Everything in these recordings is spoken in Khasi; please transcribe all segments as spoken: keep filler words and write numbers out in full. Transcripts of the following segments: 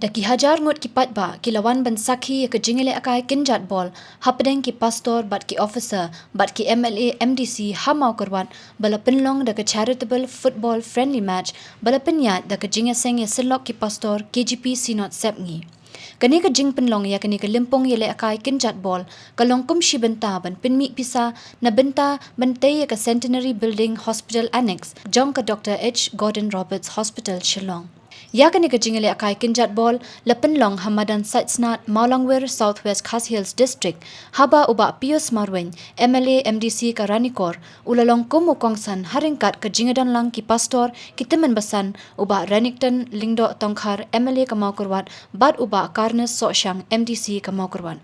Da ki hajar ngut ki paidbah ki la wan ban sakhi ïa ka jingïalehkai kynjat ball hapdeng ki pastor bad ki officer bad ki M L A M D C ha Mawkyrwat ba la pynlong da ka charitable football friendly match ba la pynïaid da ka jingïaseng ïasyllok ki pastor K J P Synod Sepngi. Kane ka jingpynlong ïa kane ka lympung ïalehkai kynjat ball ka long kum shi bynta ban pynmih pisa na bynta ban tei ïa ka Centenary Building Hospital Annex jong ka Doctor H Gordon Roberts Hospital Shillong. Ïa kane ka jingïalehkai kynjat ball la pynlong ha madan Saitsnad, Mawlangwir, South West Khasi Hills District, haba u Bah Pius Marwein, M L A M D C ka Ranikor, u la long kum u kongsan ha ryngkat ka jingïadonlang ki pastor, ki tymmen basan, u Bah Renikton Lyngdoh Tongkhar, M L A ka Mawkyrwat, bad u Bah Carnes Sohshang, M D C ka Mawkyrwat.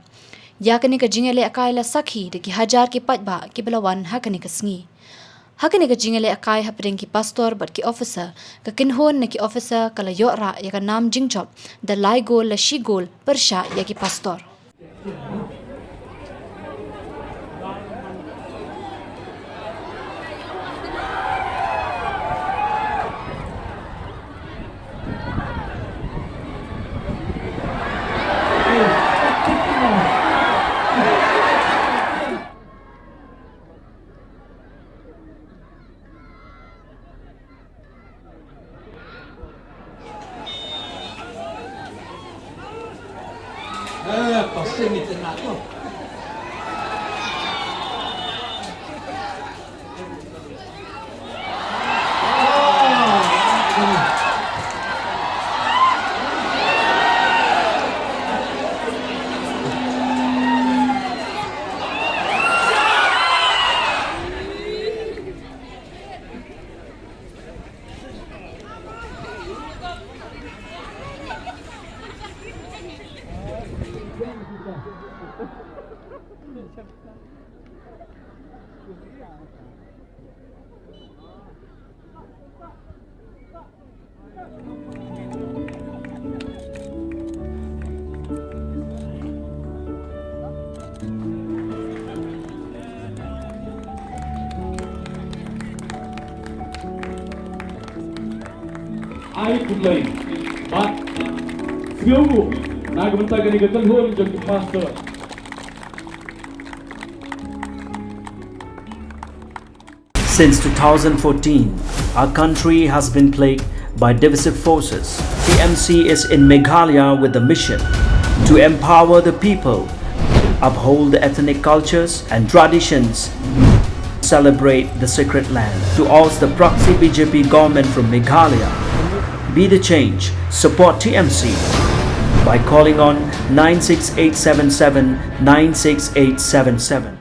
Ïa kane ka jingïalehkai la sakhi da ki hajar ki paidbah kiba la wan ha kane ka sngi. Ha kane ka jingïalehkai hapdeng ki pastor bad ki officer, ka kynhun na ki officer ka la ïoh rah ïa ka nam jingjop da lai gol la shi gol pyrshah ïa ki pastor. Eh, pasti minta nak tu. Ai khublei bad sngewbha na ka bynta kane ka kynhun jong ki pastor. Since two thousand fourteen, our country has been plagued by divisive forces. T M C is in Meghalaya with the mission to empower the people, uphold the ethnic cultures and traditions, celebrate the sacred land. To oust the proxy B J P government from Meghalaya, be the change, support T M C by calling on nine six eight seven seven nine six eight seven seven.